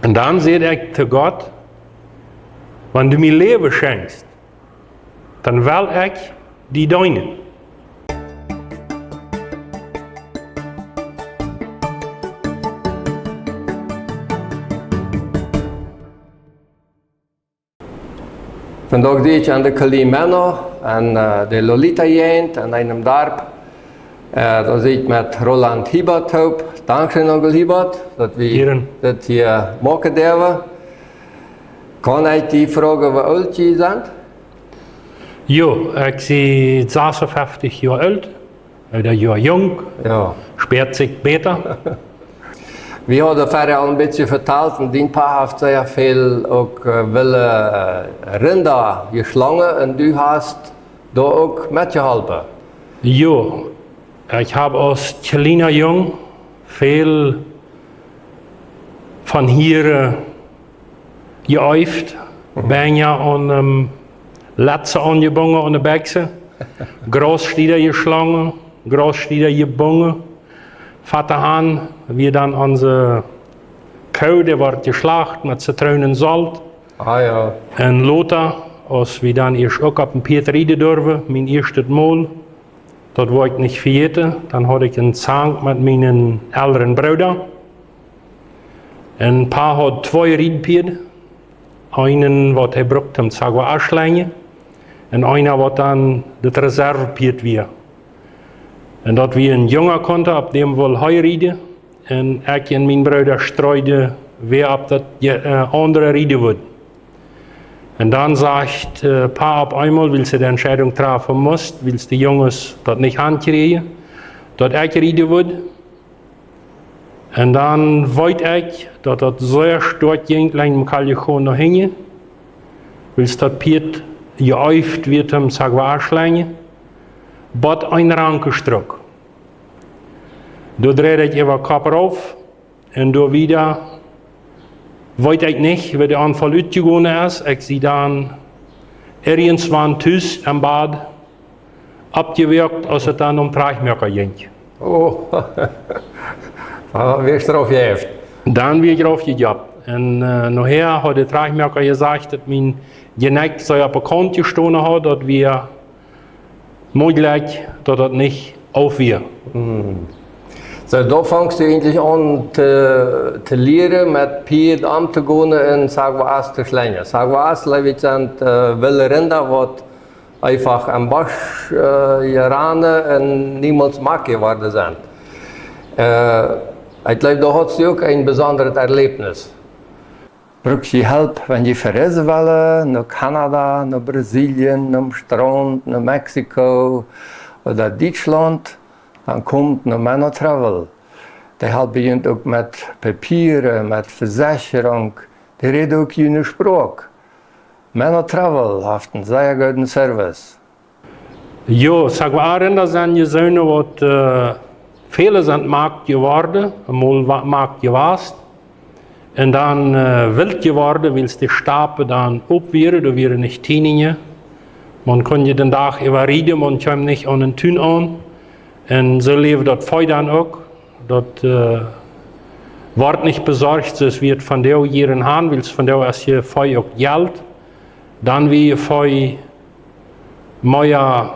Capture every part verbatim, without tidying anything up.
Un dan säd ekj to Gott: "Wan du mie Läwen schenkjst, dan well ekj die deenen." Vondoag sie ekj aun de Kalimenno, aun, äh, de Lolita Jäajent, aun eenem Darp. Äh, doa sie ekj met Roland Hiebert toop. Dankscheen, Onkel Hiebert, daut wie dit hia moaken derwen. Kaun ekj die froagen, woo oolt jie sent? Jo, ekj sie sasunfeftich Joa oolt. Ooda Joa junk. Jo. Spieet sikj bäta. Wie hauden verhäa aul een bät vetalt, un dien Pa haft sea väl uk, äh, wille, äh, Rinda jeschlungen, un du hast doa uk metjeholpen. Jo, ekj hab aus kjliena Jung väl von hia, äh, jeeeft, Benja aun, ähm, Latze aunjebungen aun de Bekjse, Grausstieda jeschlungen, Grausstieda jebungen. Vata han wia dan onse Koo, dee wort jeschlacht met Zitroon un Solt. Ah, jo. Un lota, aus wie dan ieescht uk opp een Pieet rieden durwen, mien ieeschtet Mol, daut woa ekj nich vejäten, dan haud ekj een Zank met mienen elren Brooda. Un Pa haud twee Riedpieed. Eenen, waut hee brukt toom Sagwa aschlenjen, un eena, waut dan daut Reservpieet wia. Un daut wia een junga Kunta, opp däm wull hee rieden. Un ekj un mien Brooda streeden, wäa opp daut je-, äh, aundre rieden wudd. Un dan sajcht, äh, Pa opp eemol, wiels hee de Entscheidunk trafen must, wiels de Junges daut nich aunkrieejen, daut ekj rieden wudd. Un dan weet ekj, daut daut sea stoakj jinkj, lenjd em Callejón no hinjen, wiels daut Pieet jeeeft wia toom Sagwa aschlenjen, bot een Rankenstruck. Doa dreid ekj äwa Kopp rauf, un doa wieda weet ekj nich, woo de Aunfaul utjegonen es. Ekj sie dan irjentwan tus em Bad oppjewoakt, aus et dan om Trajchtmoaken jinkj. Oh. Dan wia ekj rauf jejeeft. Dan wia ekj rauf jejeeft. Un, äh, nohäa haud de Trajchtmoaka jesajcht, daut mien Jenekj sea opp de Kaunt jestonen haud, daut wia mäajlich, daut daut nich auf wia. Hm. Soo, doa fangst du eejentlich aun to, to lieren, met Pieed omtogonen un Sagwaas to schlenjen. Sagwaas, jleew ekj, sent, äh, wille Rinda, waut eefach em Bosch, äh, jeranen un niemols mak jeworden sent. Äh, ekj jleew, doa haudst du uk een besondret Erlebnis. Bruck jie Help, wan jie vereisen wellen, no Kanada, no Brasilien, nom Straunt, no Mexiko ooda Dietschlaunt, dan komt no Menno Travel. Dee halpen junt uk met Papieren, met Vesechrunk, dee räden uk june Sproak. Menno Travel haft een sea gooden Service. Jo, Sagwa-Rinda sent je soone, waut, äh, väle sent mak jeworden, eemol wa-, mak jewast. Un dan, äh, wilt jeworden, wiels de Stapen dan op wieren, doa wieren nich Tieninje. Maun kunn je dän Dach äwa rieden, maun kjeem nich aun dän Tun aun. Un soo läwd daut Vee dan uk. Daut, äh, wort nich besorcht, soo aus wie et vondoag hia en han, wiels vondoag es je Vee uk Jelt. Dan wia je Vee mea,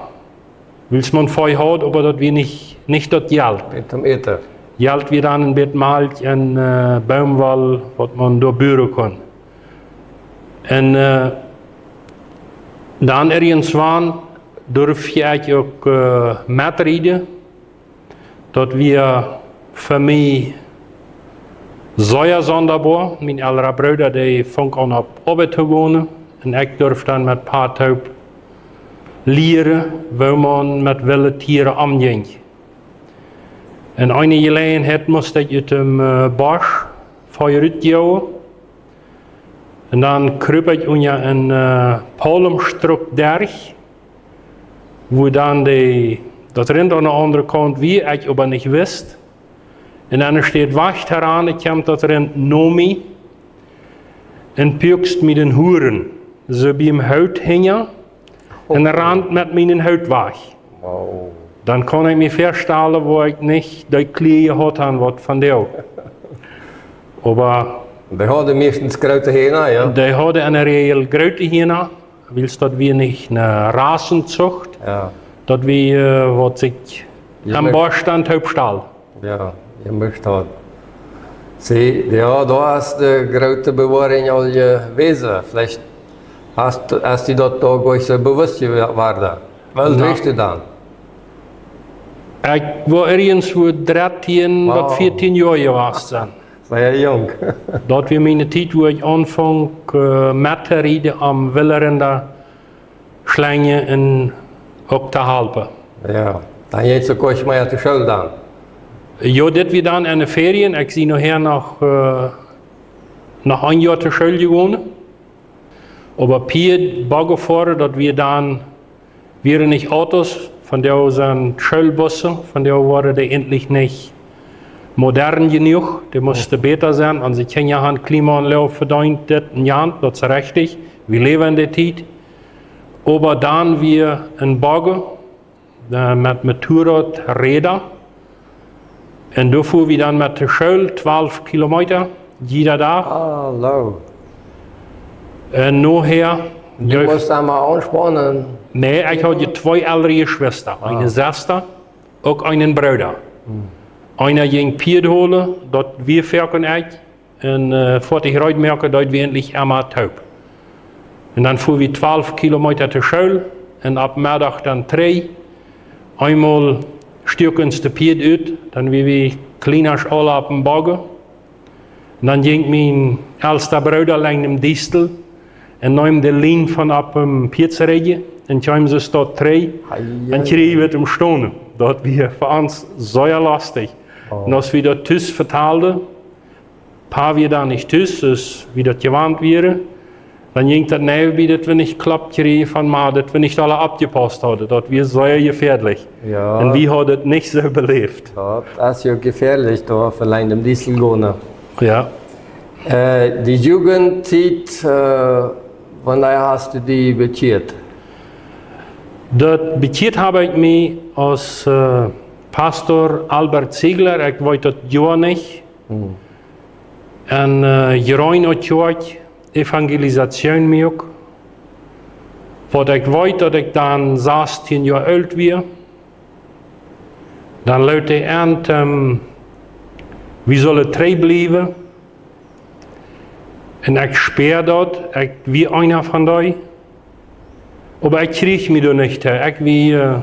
wiels maun Vee haud, oba daut wia nich, nich daut Jelt. Nich toom Äten. Jelt wia dan een bät Malkj un, äh, Boomwoll, waut maun doa buren kunn. Un, äh, dan irjentwan durf ekj uk, äh, metrieden. Daut wia fa mie sea sondaboa. Mien elra Brooda, dee funk aun opp Oabeit to gonen. Un ekj durf dan met Pa toop lieren, woo maun met wille Tieren omjinkj. Un eene Jeläajenheit must ekj ut däm, äh, Bosch Vee rutjoagen. Un dan krup ekj unja een, äh, Paulmstruck derch, wua dan de, daut Rint aun de aundre Kaunt wia, ekj oba nich wist. Un aun de Städ wajch to ranen, kjemt daut Rint no mie un puakst mie dän Huaren, soo biem Hoot hinja, un rant met mienen Hoot wajch. Wow. Dan kaun ekj mie väastalen, woo ekj nich dee Kjleeda haud aun, waut vondoag. Oba Dee hauden meistens groote Hiena, jo? Dee hauden enne Räajel groote Hiena, wiels daut wia nich eene Rassenzucht, jo, daut wia, äh, waut sikj aum Bosch dan toopstald. Jo, jemischt haud. See, jo, doa es de groote Bewoarunk aul jewast. Veleicht hast, hast du daut doa goanich soo bewusst jeworden? Woo oolt best du dan? Ekj woa irjentwua dartieen bat, wow, vieetieen Joa jewast sennen. Sea junk. Daut wia miene Tiet, wua ekj aunfunk, äh, met to rieden aum Willerenda schlenjen un uk to halpen. Jo, dan jinkj ekj uk mea to School dan. Jo, dit wia dan enne Ferien. Ekj sie nohäa noch, äh, noch een Joa to School jegonen. Oba Pieed, Bogge foaren, daut wia dan, wieren nich Autos, vondoag sent Schoolbussen, vondoag wieren dee eentlich nich modern jenuach, dee musten bäta sennen. Onse Kjinja haben Klimaanlage vedeent, dit un jant, daut es rechtich. Wie läwen enne Tiet. Oba dan wia een Bogge, äh, met Motorradräda. Un doa fuaren wie dan met to School, twalf Kilometa, jieda Dach. Hallo. Un nohäa, du must dan mau aunspannen. Nä, ekj haud je twee elre Jeschwista. Ah. Eene Sesta, uk eenen Brooda. Hm. Eena jinkj Pieed holen, daut wia foaken ekj. Un, äh, foadich reed moaken, daut wia eentlich emma toop. Un dan fuaren wie twalf Kilometa to School un opp Meddach dan trigj. Eemol stuak ons de Pieed ut, dan wia wie Kjliena aula oppem Bogge. Un dan jinkj mien elsta Brooda lenjd däm Diestel un neem de Lien von oppem Pieed to räden un kjeem soo staut trigj. Ei, ei, ei. Un kjrieech wie daut em Stonen. Daut wia fa ons sea lostich. Oh. Un aus wie daut tus vetalden, Pa wia dan nich tus, aus wie daut jewant wieren. Dan jinkj daut nä, woo daut wie nich klopp kjrieejen von Ma, daut wie nich aula oppjepaust hauden. Daut wia sea jefäadlich. Jo. Un wie hauden daut nich soo beläft. Daut es jo jefäadlich, doa veleicht em Diesel gonen. Jo. Äh, de Jugendtiet, äh, wanea hast du die bekjieet? Daut bekjieet hab ekj mie aus, äh, Pastor Albert Ziegler, ekj weet daut Joa nich. Hm. Un, äh, Jeroen uk Kjoakj, Evangelisation muak. Waut ekj weet, daut ekj dan sastieen Joa oolt wia. Dan leet hee aun, ähm, wie sullen trigj bliewen. Un ekj späad daut, ekj wia eena von dee. Oba ekj kjrieech mie doa nich to. Ekj wia, äh,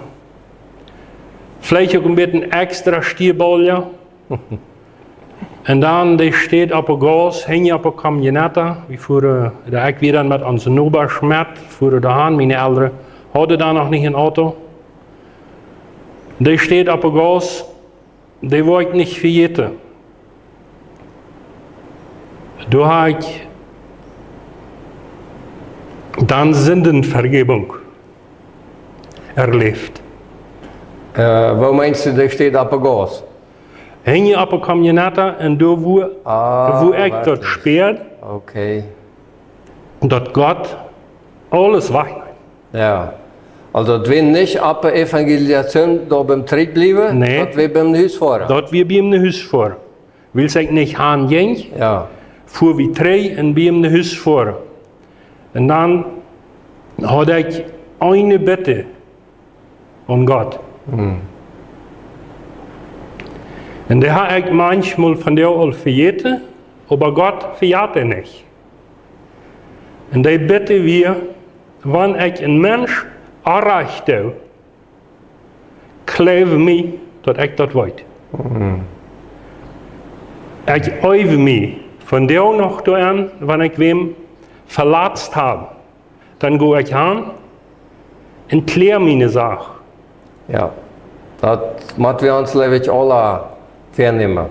veleicht uk een bät extra Stiebaulja. Un dan, dee steit oppe Gauss, hinjen oppe camioneta. Wie fuaren, doa ekj wia dan met onse Nobasch met, fuaren doa han. Miene Elren hauden dan noch nich een Auto. Dee steit oppe Gauss, dee woa ekj nich vejäten. Doa hab ekj dan Sindenvergebung erläft. Äh, woo meenst du, dee steit oppe Gauss? Hinjen oppe camioneta un doa wua, ah, wua ekj daut späad. Okay. Daut Gott aules wajchnemt. Jo. Aulsoo, daut wia nich oppe Evangelisation doa biem trigj bliewen, nä, daut wia biem no Hus foaren. Daut wia biem no Hus foaren. Wiels ekj nich han jinkj, jo, fua wie trigj un biem no Hus foaren. Un dan haud ekj eene Bitte aun Gott. Hm. Un dee hab ekj maunchmol vondoag aul vejäten, oba Gott vejat dee nich. Un dee Bitte wia, wan ekj een Mensch orrajcht doo, jleew mie, daut ekj daut weet. Hm. Ekj eew mie vondoag noch doaraun, wan ekj wäm veletzt hab, dan go ekj han un kjläa miene Sach. Jo, daut mott wie ons, jleew ekj, aula väanämen.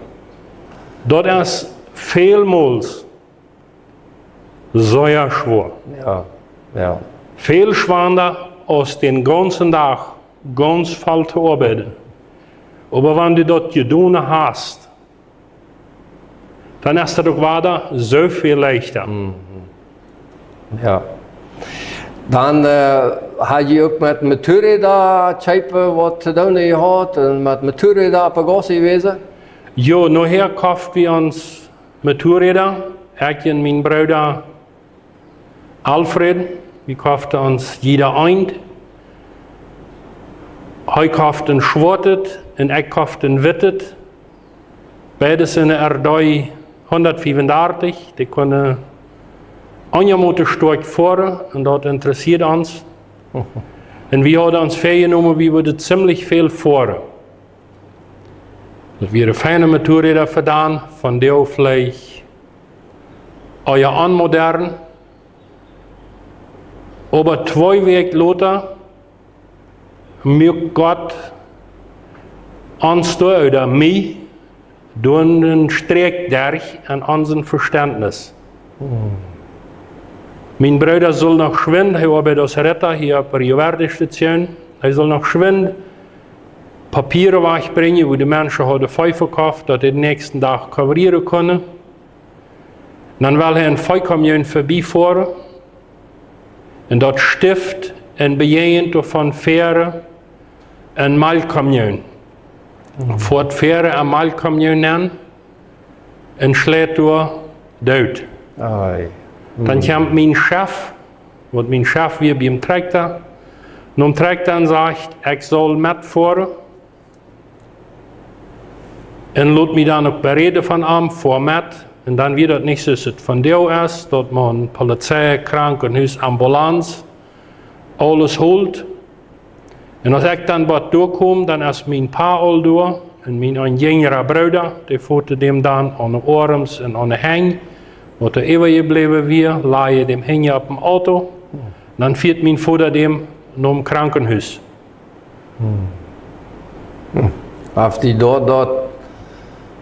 Daut es välmols sea schwoa. Jo, jo. Väl schwanda aus dän gaunzen Dach gaunz voll to oabeiden. Oba wan du daut jedonen hast, dan es daut uk wada soo väl leichta. Mhm. Jo. Dan, äh, hab jie uk met Motorräda kjeepen waut to doonen jehaut un met Motorräda oppe Gauss jewast? Jo, nohäa koft wie ons Motorräda. Ekj un mien Brooda Alfred, wie koften ons jieda eent. Hee koft een schwoatet un ekj koft een wittet. Beides en de R D hundatfiefundartich. Dee kunnen eenjamoten stoakj foaren un daut interessieet ons. Un wie hauden ons väajenomen, wie wudden ziemlich väl foaren. Daut wieren feine Motorräda fa dan, von dee veleicht ea onmodern. Oba twee Wäakj lota muak Gott ons doa, ooda mie, doa een Sträakj derch en onsen Vestentnis. Mien Brooda sull noch schwind, hee oabeit aus Retta hia opp de Rio Verde Station, hee sull noch schwind Papieren wajchbrinjen, wua de Menschen hauden Vee vekoft, daut dee dän näakjsten Dach kovrieren kunnen. Dan well hee een Veekamion verbiefoaren un daut stift un bejäajent doa von väaren een Malkjkamion. Foat väaren een Malkjkamion nenn un schleit doa doot. Ai. Dan kjemt mien Chef, waut mien Chef wia biem Trakjta, nom Trakjta un sajcht: "Ekj saul metfoaren." Un lot mie dan uk beräden von am, foa met. Un dan wia daut nich soo aus et vondoag es, daut maun Polizei, Krankenhus, Ambulanz, aules holt. Un aus ekj dan bot doa kjeem, dan es mien Pa aul doa. Un mien een jinjra Brooda, dee foot däm dan aun de Oarms un aun de Henj, waut doa äwajebläwen wia, lajcht däm hinjen opp dän Auto. Dan fieed mien Voda däm nom Krankenhus. Haft die doa daut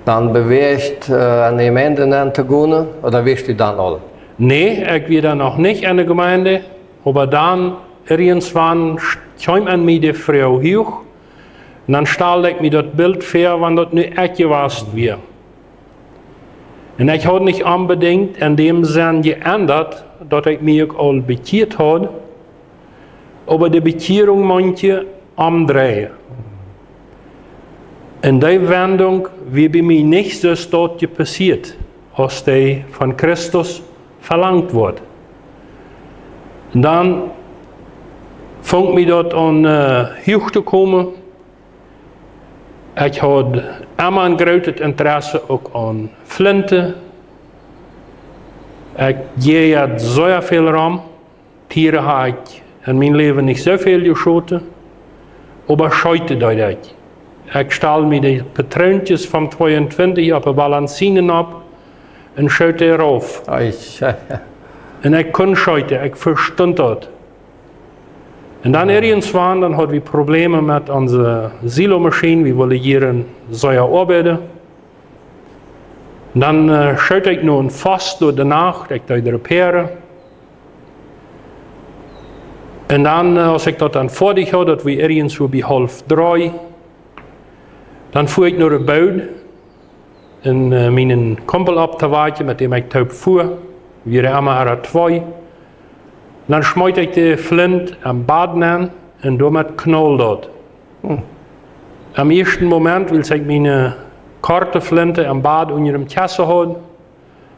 dan bewäacht, äh, en de Jemeent nenn to gonen, ooda wieescht du dan aul? Nä, ekj wia dan noch nich en de Jemeent, oba dan irjentwan kjeem en mie de Froag huach, un dan stald ekj mie daut Bilt väa, wan daut nu ekj jewast wia. Un ekj haud nich onbedinjt en däm Senn jeendat, daut ekj mie uk aul bekjieet haud, oba de Bekjierunk mucht je omdreien. Un dee Wendunk wia bie mie nich soo stoakj passieet, aus dee von Christus velangt wort. Dan funk mie daut aun, äh, huach to komen. Ekj haud emma een grootet Interesse uk aun Flinten. Ekj jäajad sea väl rom. Tieren ha ekj en mien Läwen nich soo väl jeschoten, oba scheeten deed ekj. Ekj stald mie de Patroontjes von tweeuntwintich opp de Balancinen opp un schoot dee rauf. Ai. Un ekj kunn scheeten, ekj vestunt daut. Un dan irjentwan, dan haud wie Probleme met onse Silomaschien, wie wullen hia sea oabeiden. Dan, äh, schoot ekj no een Voss doa de Nacht, ekj deed repairen. Un dan, äh, aus ekj daut dan foadich haud, daut wia irjentwua bie haulf dree, dan fua ekj no de Bood, un, äh, mienen Kumpel opptowakjen, met däm ekj toop fua, wia emma R A twee. Dan schmeet ekj de Flint em Bad nenn un doamet knauld daut. Hm. Em ieeschten Moment, wiels ekj miene korte Flint em Bad unja däm Kjessen haud,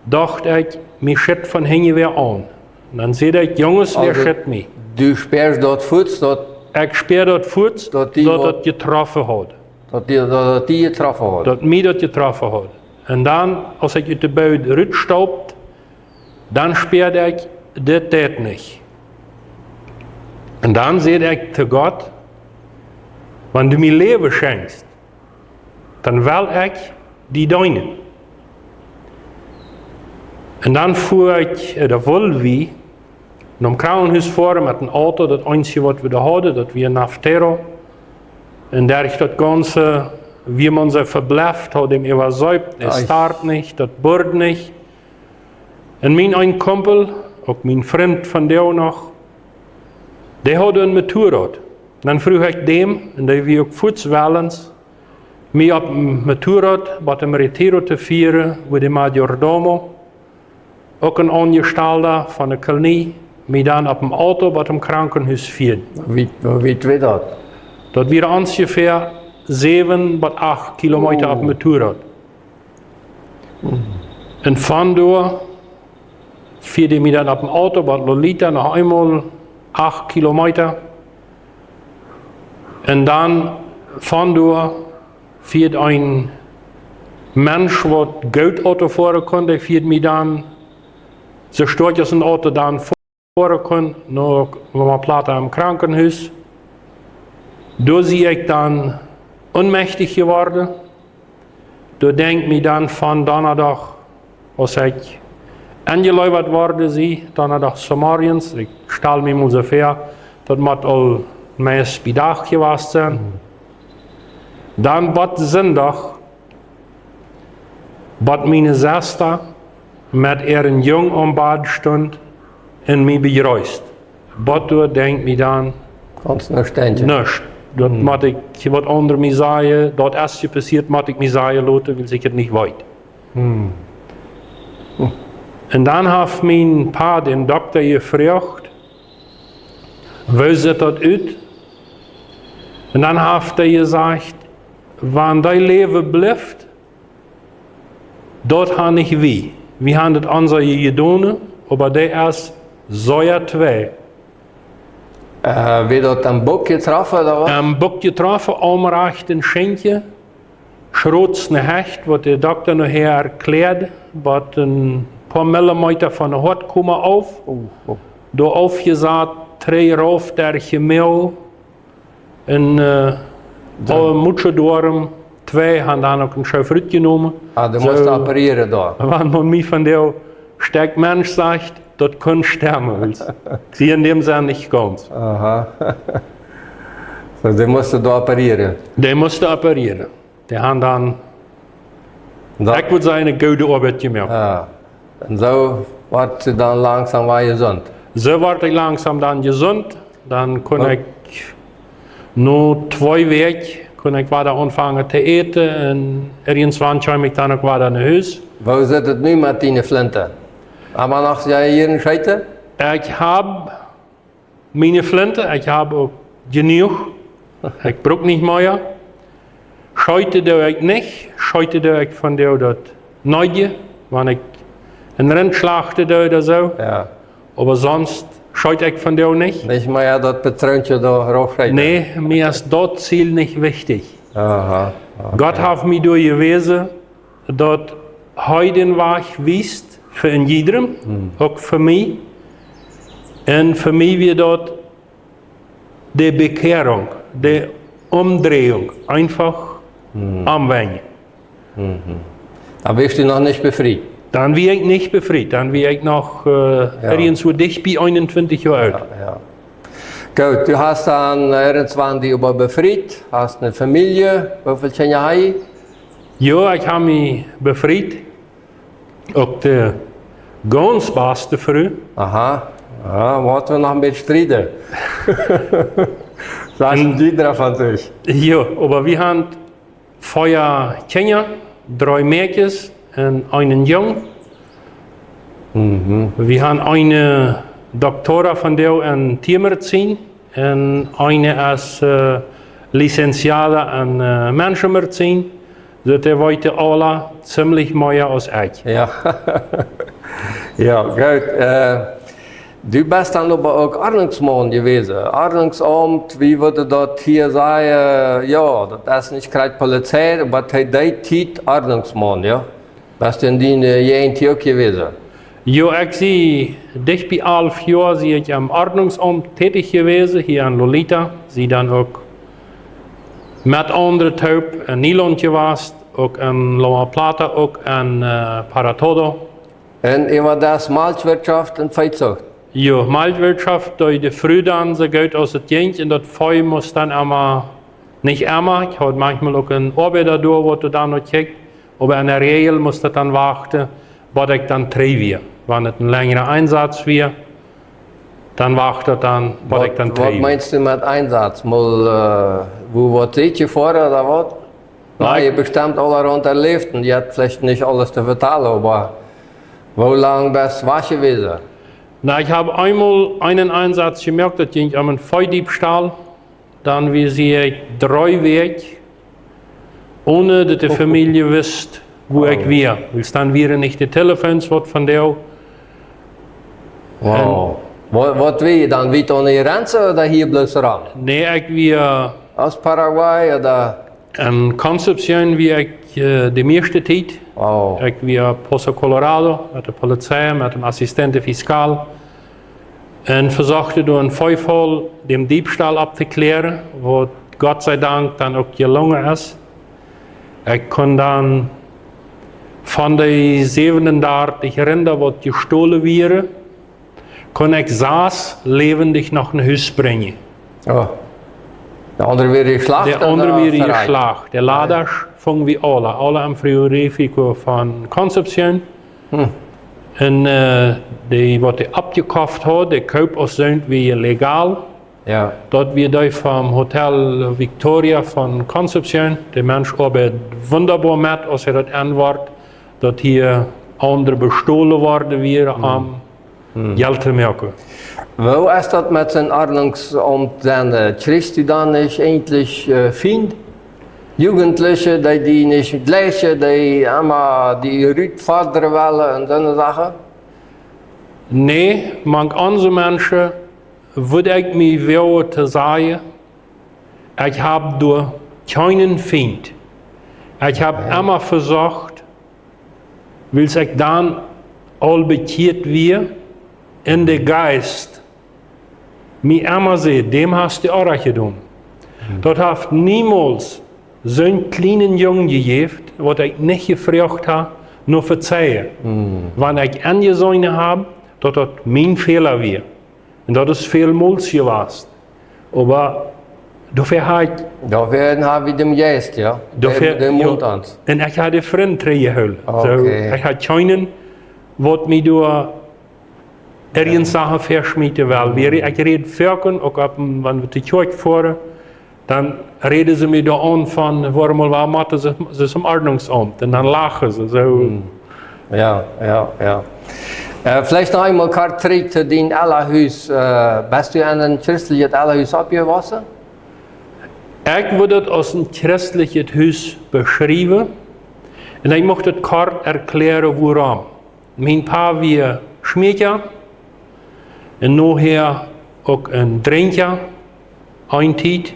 docht ekj, mie schitt von hinjen wäa aun. Dan säd ekj: "Junges, wäa schitt mie?" Du spieescht daut fuaz, daut... Ekj spieed daut fuaz, daut die daut jetroffen haud. Daut die, daut, daut die jetroffen haud. Daut mie daut jetroffen haud. Un dan, aus ekj ut de Bood rutstaupt, dan spieed ekj, dit deit nich. Un dan säd ekj to Gott: "Wan du mie Läwen schenkjst, dan well ekj die deenen." Un dan fua ekj, äh, doa wull wie nom Krankenhus foaren met een Auto, daut eensje waut wie doa hauden, daut wia een Naftero. Un derch daut gaunze, wia maun soo vebleft, haud däm äwaseept, dee start nich, daut bord nich. Un mien een Kumpel, uk mien Frint von doa noch, dee haud een Motorrad. Dan fruach ekj däm, un dee wia uk fuaz wellens, mie opp een Motorrad bot em Retiro to fieren, wua de Mayordomo, uk een Aunjestalda von de Kolonie, mie dan opp een Auto bot em Krankenhus fieed. Woo wiet, woo wiet wia daut? Daut wia onjefäa säwen bot acht Kilometa opp een Motorrad. Un von doa fieed hee mie dan opp een Auto, waut Lolita, noch eemol acht Kilometa. Un dan von doa fieed een Mensch, waut goot Auto foaren kunn, dee fieed mie dan soo stoakj aus een Auto dan foaren kunn, no Loma Plata em Krankenhus. Doa sie ekj dan onmächtich jeworden. Doa denkj mie dan von Donnadach, aus ekj enjeläwat worden sie, Donnadach zemorjes, ekj stal mie mol soo väa, daut mott aul meist bie Dach jewast sennen. Dan bat Sindach, bat miene Sesta met äaren Jung aum Bad stunt un mie bejreest. Bat doa denkj mie dan nuscht. Daut mott ekj, waut aundre mie sajen, daut es je passieet, mott ekj mie sajen loten, wiels ekj et nich weet. Un dan haft mien Pa dän Dokta jefroacht: "Woo sitt daut ut?" Un dan haft hee jesajcht: "Wan dee läwen blift, daut ha nich wie. Wie han daut onse jedonen, oba dee es sea twei." Äh, wia daut aum Buck jetroffen, ooda waut? Aum Buck jetroffen, aum rajchten Schenkje. Schrots ne Hecht, waut de Dokta nohäa erkjläad, waut een poa Millimeter von de Hoatkoma auf. Doa aufjesat, trigj rauf, derch de Moag. Un, äh, mucho Doarm, twei, han dan uk een Schoof rutjenomen. Ah, dee musten opereren doa. Wan maun mie von dee Stekj Mensch sajcht, daut kunn stemmen. Ekj sie en däm Senn nich gaunz. Aha. Soo, dee musten doa opereren. Dee musten opereren. Dee han dan, ekj wudd sajen, eene goode Oabeit jemoakt. Jo. Un soo wort see dan langsom wada jesunt. Soo wort ekj langsom dan jesunt. Dan kunn ekj no twee Wäakj kunn ekj wada aunfangen to äten un irjentwann kjeem ekj dan uk wada no Hus. Woo sitt et nu met diene Flinten? Hab noch sea jieren Scheeten? Ekj hab miene Flinten, ekj hab uk jenuach. Ekj bruk nich mea. Scheeten doo ekj nich. Scheeten doo ekj von dee daut needje, wan ekj een Rint schlachten doo ooda soo. Jo. Oba sonst scheet ekj von dee nich. Nich mea daut Patroonkje doa rauf scheeten. Nä, mie es daut Ziel nich wichtich. Aha, okay. Gott haft mie doa jewäsen, daut hee dän Wajch wiest fa een jiedrem, uk fa mie. Un fa mie wia daut de Bekjierunk, de Omdreiunk, eefach omwenjen. Dan wieescht du noch nich befriet? Dan wia ekj nich befriet, dan wia ekj noch, äh, irjentwua dicht bie eenuntwintich Joa oolt. Jo, jo. Goot, du hast dan irjentwann die oba befriet, hast eene Famielje, woo väl Kjinja hast du? Jo, ekj hab mie befriet. Uk de gaunz baste Fru. Aha. Jo, woat wie noch een bät strieden. Saj du doavon ieescht. Jo, oba wie han vea Kjinja, dree Mäakjes un eenen Jung. Wie han eene Doktora von dee en Tiermedizin. Un eene es, äh, licenciada en, äh, Menschenmedizin, soo daut dee weeten aula ziemlich mea aus ekj. Jo. Jo, goot. Äh, du best dan oba uk Ordnungsmaun jewäsen. Ordnungsamt, wie wudd daut hia sajen, jo, daut es nich krakjt Polizei, oba to dee Tiet Ordnungsmaun, jo? Best du en diene, äh, Jäajent hia uk jewäsen? Jo, ekj sie dicht bie alf Joa sie ekj em Ordnungsamt tätich jewäsen, hia en Lolita. Sie dan uk met aundre toop en Nilon jewast, uk en Loma Plata, uk en, äh, Paratodo. Un äwa daut Malkjwirtschaft un Veezucht? Jo, Malkjwirtschaft, doa de Fru dan soo goot aus et jinkj, un daut Vee must dan emma, nich emma, ekj haud maunchmol uk een Oabeida doa, waut doa dan no kjikjt, oba en de Räajel must daut dan wachten, bat ekj dan trigj wia. Wan et een lenjra Einsatz wia, dan wacht daut dan, bat ekj dan trigj wia. Waut meenst du met Einsatz? Mol, äh, wua waut seenen, jefoaren ooda waut? Nä, jie bestemt aula rund de Läwden, jie haben veleicht nich aules to vetalen, oba woo lang best du wajch jewast? Nä, ekj hab eemol eenen Einsatz jemoakt, daut jinkj om een Veediebstaul. Dan wia ekj dree Wäakj, one daut de Famielje wist, wua ekj wia. Wiels dan wieren nich de Telefons, waut vondoag, Wow. Waut, waut wia dan? Wiet aun de Jrenz ooda hia bloos rom? Nä, ekj wia aus Paraguay ooda? En Concepción wia ekj, äh, de mieeschte Tiet. Wow. Ekj wia Pozo Colorado, met de Polizei, met dän Assistente Fiscal. Un vesocht doa een Veefall, dän Diebstahl opptokläaren, waut Gott sei Dank dan uk jelungen es. Ekj kunn dan von de säwenundartich Rinda, waut jestolen wieren, kunn ekj sas läwendich no Hus brinjen. Oh. De aundre wieren jeschlacht. De aundre wieren jeschlacht. De Ladasch fungen wie aule, aule em Frigorífico von Concepción. Hm. Un, äh, dee, waut dee oppjekoft haud, de Koop aus soont wia legal. Jo. Daut wia dee vom Hotel Victoria von Concepción. De Mensch oabeid wundaboa met, aus hee daut enwoat, daut hia aundre bestolen worden wieren, om Jelt to moaken. Woo es daut met soon Ordnungsaumt sennen? Kjrichst du dan nich eejentlich, äh, Fiend? Jugendliche, dee die nich jlikjen, dee emma die rutfodren wellen un soone Sachen? Nä, mank onse Menschen wudd ekj mie woagen to sajen, ekj hab doa kjeenen Fiend. Ekj hab emma vesocht, wiels ekj dan aul bekjieet wia, un de Jeist mie emma säd: "Däm hast du orrajcht jedonen." Hm. Daut haft niemols soon kjlienen Jung jejäft, waut ekj nich jefroacht hab no Vezeien. Hm. Wan ekj enjeseenen hab, daut daut mien Fäla wia. Un daut es välmols jewast. Oba doafäa hab ekj, doafäa hab wie dän Jeist, jo. Doafäa, dän, dän jo, Mot aun. Un ekj hab de Frind trigjjehoolen. Soo, okay. Ekj hab kjeenen, waut mie doa irjent Sachen väaschmieten well. Wie re-, ekj räd foaken, uk opp een, wan wie to Kjoakj foaren, dan räden see mie doa aun von, wuarom wie motten, see, see es em Ordnungsaumt. Un dan lachen see soo. Hm. Jo, jo, jo. Äh, veleicht noch eemol kort trigj to dien Elrenhus. Äh, best du en een christlichet Elrenhus oppjewossen? Ekj wudd daut aus een christlichet Hus beschriewen. Un ekj mucht daut kort erklären, wuarom. Mien Pa wia Schmäakja un nohäa uk een Drinkja, eene Tiet.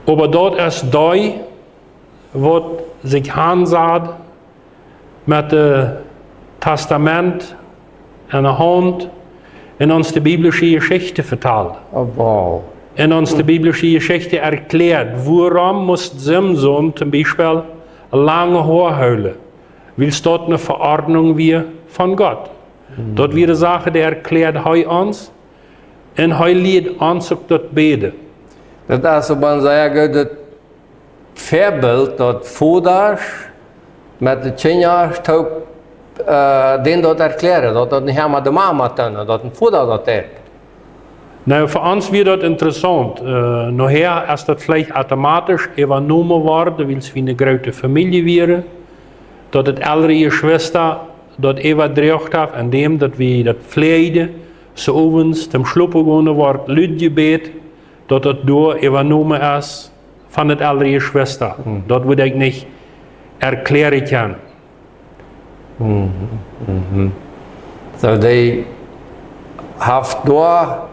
Oba daut es dee, waut sikj hansaut met daut Tastament enne Haunt un ons de biblische Jeschicht vetald. Oh, wow. Un ons de biblische Jeschicht erkläat, wuarom must Simson toom Biespel lange Hoa hoolen. Wiels daut eene Veordnunk wia von Gott. Hm. Daut wia de Sach, dee erkläat hee ons. Un hee lieed ons uk daut Bäden. Daut es oba een sea goodet Väabilt, daut Vodasch met de Kjinja toop, äh, dän daut erklären, daut daut nich emma de Mama deit, daut een Voda daut deit. Nu, fa ons wia daut interessaunt. Äh, nohäa es daut veleicht automatisch äwajenomen worden, wiels wie eene groote Famielje wieren, daut de elre Jeschwista daut äwadroagen haft, endäm daut wie daut fläajden, soo owens toom schlopen gonen wort lud jebät, daut daut doa äwajenomen es von de elre Jeschwista. Hm. Daut wudd ekj nich erkläaren kjennen. Mhm, mhm. Soo, dee haft doa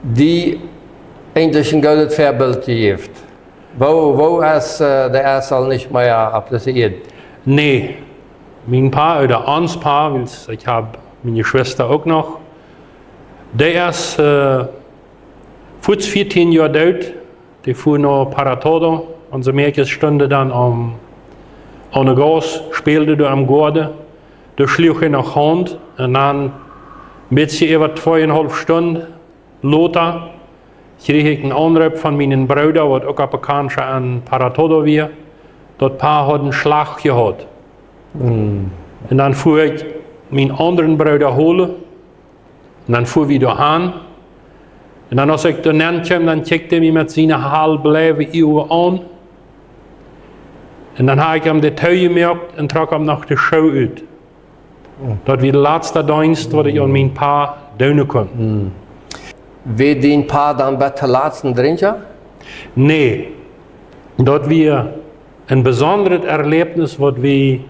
die eejentlich een goodet Väabilt jejäft. Woo, woo es, äh, dee es aul nich mea opp dise Ieed? Nä. Mien Pa, ooda ons Pa, wiels ekj hab miene Jeschwista uk noch. Dee es, äh, fuaz vieetieen Joa doot. Dee fua no Para Todo. Onse Mäakjes stunden dan aum, aune Gauss, spälden doa em Goaden. Doa schluach hee noch Haunt. Un dan een bät äwa tweeunhaulf Stund lota kjrieech ekj een Aunroop von mienen Brooda, waut uk opp de Cancha en Para Todo wia, daut Pa haud een Schlach jehaut. Mm. Un dan fua ekj mienen aundren Brooda holen. Un dan fua wie doa han. Un dan, aus ekj doa nenn kjeem, dan kjikjt hee mie met siene halbleiwe Uagen aun. Un dan hab ekj am de Däa toojemoakt un trock am noch de Schoo ut. Daut wia de latste Deenst, waut ekj aun mien Pa doonen kunn. Wia dien Pa dan bat toom latsten Drinkja? Nä. Daut wia een besondret Erläwnis, waut wie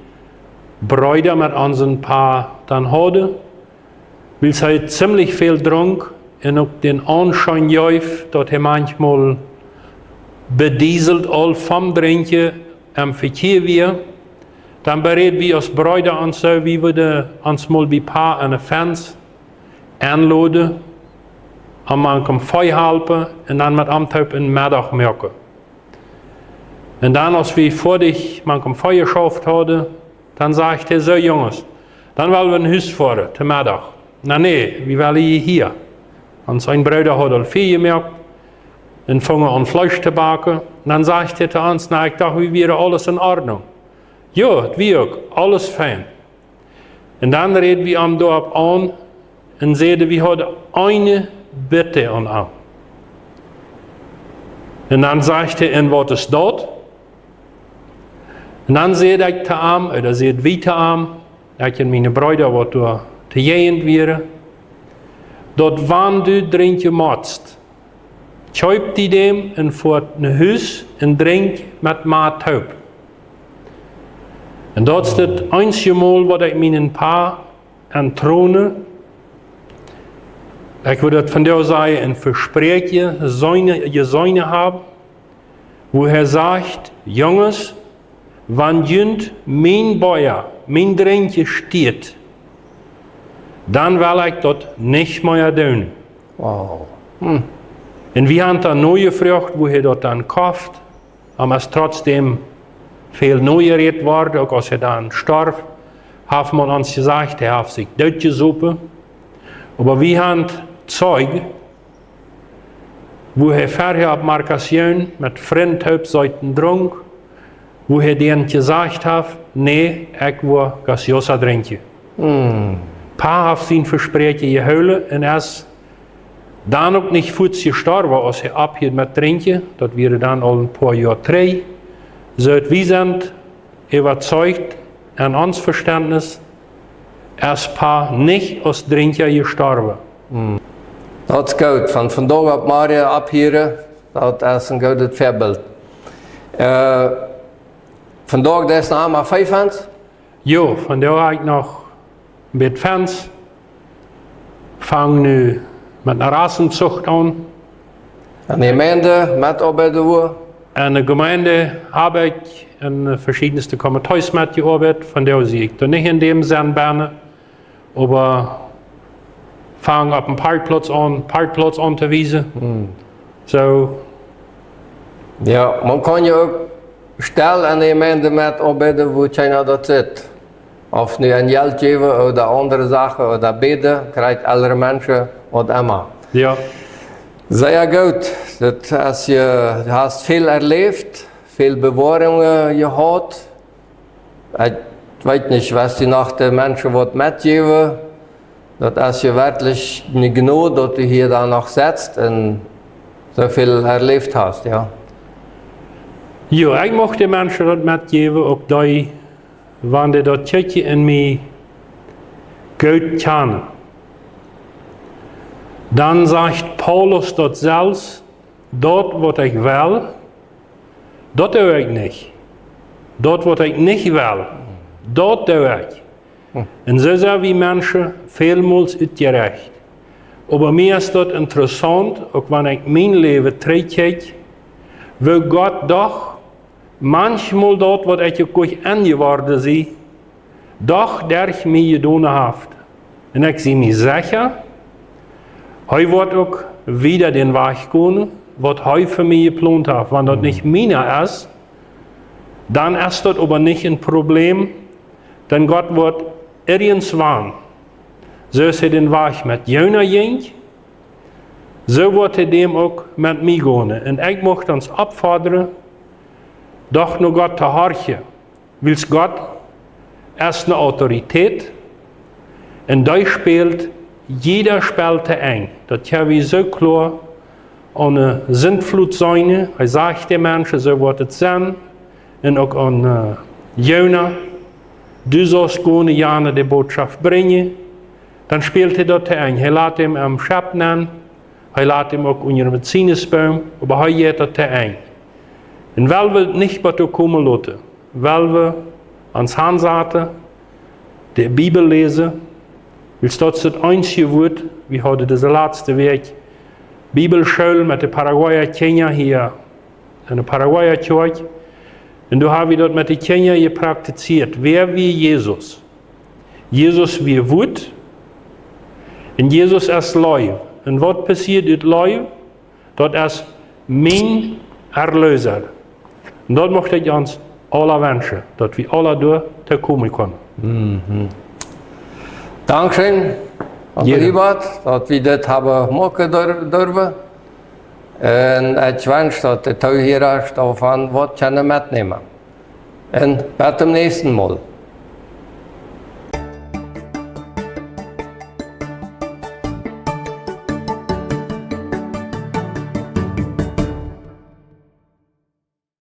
Breeda met onsen Pa dan hauden. Wiels hee zimlich väl drunk un uk dän Aunschien jeef, daut hee maunchmol bedieselt aul vom Drinkjen em Vekjia wia, dan beräd wie aus Breeda ons soo, wie wudden ons mol bie Pa aun de Fenz enloden, am mank em Vee halpen un dan met am toop een Meddach moaken. Un dan, aus wie foadich mank em Vee jeschauft hauden, dan sajcht hee: "Soo, Junges, dan well wie no Hus foaren to Meddach." "Na nä, wie wellen hia." Ons een Breeda haud aul Fia jemoakt un fungen aun Fleesch to backen. Dan sajcht hee to ons: "Na, ekj docht, wie wieren aules en Ordnunk." Jo, et wia uk aules fein. Un dan räd wie am doaropp aun un säden, wie hauden eene Bitte aun am. Un dan sajcht hee: "Un waut es daut?" Un dan säd ekj to am, ooda säd wie to am, ekj un miene Breeda, waut doa to jäajent wieren, daut wan du drinkjen motst, kjeep die dän un foa no Hus un drink met Ma toop. Un daut es daut eensje Mol, waut ekj mienen Pa entronen, ekj wudd daut vondoag sajen, een Vespräakjen, seene, jeseenen hab, wua hee sajcht: "Junges, wan junt mien Bia, mien Drinkjen stieet, dan well ekj daut nich mea doonen." Wow. Hm. Un wie haben dan nojefroacht, wua hee daut dan kofft. Am es trotzdäm väl nojerädt worden, uk aus hee dan storf, haft maun ons jesajcht, hee haft sikj dootjesopen. Oba wie haben Zeug, wua hee verhäa opp Markazion met Frind toop säten drunk, wua hee dän jesajcht haft: "Nä, ekj woa gaseosa drinkjen." Hm. Pa haft sien Vespräakjen jehoolen un es dan uk nich fuaz jestorwen, aus hee opphieed met drinkjen. Daut wia dan aul een poa Joa trigj. Soo daut wie sent äwazeicht, en ons Vestentnis es Pa nich aus Drinkja jestorwen. Hm. Daut es goot. Von vondoag opp morjen ophieren, daut es een goodet Väabilt. Äh, vondoag deist du noch emma Vee fenzen? Jo, vondoag hab ekj noch een bät Fenz. Fang nu met eene Rassenzucht aun. En de Jemeent metoabeiden wua? En de Jemeent hab ekj en, äh, veschiedne Komitees metjeoabeit. Vondoag sie ekj doa nich en däm Senn bennen, oba fang opp een Parkplauz aun, Parkplauz auntowiesen. Hm. Soo. Jo, maun kaun je uk stell en de Jemeent metoabeiden, wua kjeena daut sitt. Auf nu een Jelt jäwen ooda aundre Sachen ooda bäden, kjrieen elre Menschen, waut emma. Jo. Sea goot. Daut es, du hast väl erläft, väl Bewoarungen jehaut. Ekj weet nich, waut du noch de Menschen waut metjäwen. Daut es je werkjlich eene Jnod, daut du hia dan noch setst un soo väl erläft hast, jo. Jo, ekj mucht de Menschen daut metjäwen, uk dee, wan dee daut Kjäakjsche en mie goot kjanen. Dan sajcht Paulus daut selfst: "Daut waut ekj well, daut doo ekj nich. Daut waut ekj nich well, daut doo ekj." Hm. Un soo sent wie Menschen välmols utjerecht. Oba mie es daut interessaunt, uk wan ekj mien Läwen trigjkjikj, woo Gott doch manchmol daut, waut ekj uk goanich enjeworden sie, doch derch mie jedonen haft. Un ekj sie mie secha, hee woat uk wieda dän Wajch gonen, waut hee fa mie jeplont haft. Wan daut nich miena es, dan es daut oba nich een Problem, dan Gott woat irjentwan, soo aus hee dän Wajch met Jona jinkj, soo woat hee dän uk met mie gonen. Un ekj mucht ons oppfodren, doch no Gott to horchen. Wiels Gott es eene Autorität un dee spält jieda Spell to Enj. Daut ha wie soo kloa aun de Sintflut seenen. Hee sajcht de Menschen, soo woat et sennen. Un uk aun, äh, Jona, du saust gonen, jane de Botschaft brinjen. Dan spält hee daut to Enj. Hee lat am em Schepp nenn. Hee lat am uk unja dän Sinusboom, oba hee jeit daut to Enj. Un well wie nich waut doa komen loten, well wie ons hansaten, de Bibel läsen, Wiels daut es daut eensje Wuat, wie hauden dise latste Wäakj Bibelschool met de Paraguaya Kjinja hia en de Paraguaya Kjoakj. Un doa hab wie daut met de Kjinja jepraktizieet. Wäa wia Jesus? Jesus wia Wuat. Un Jesus es Leew. Un waut passieet ut Leew? Daut es mien Erlöser. Un daut mucht ekj ons aula wenschen, daut wie aula doa to komen kjennen. Dankscheen, Jere. Lieber, daut wie dit haben moaken dor-, durwen. Un ekj wensch, daut de Toohiera doavon waut kjennen metnämen. Un bat dem näakjsten Mol.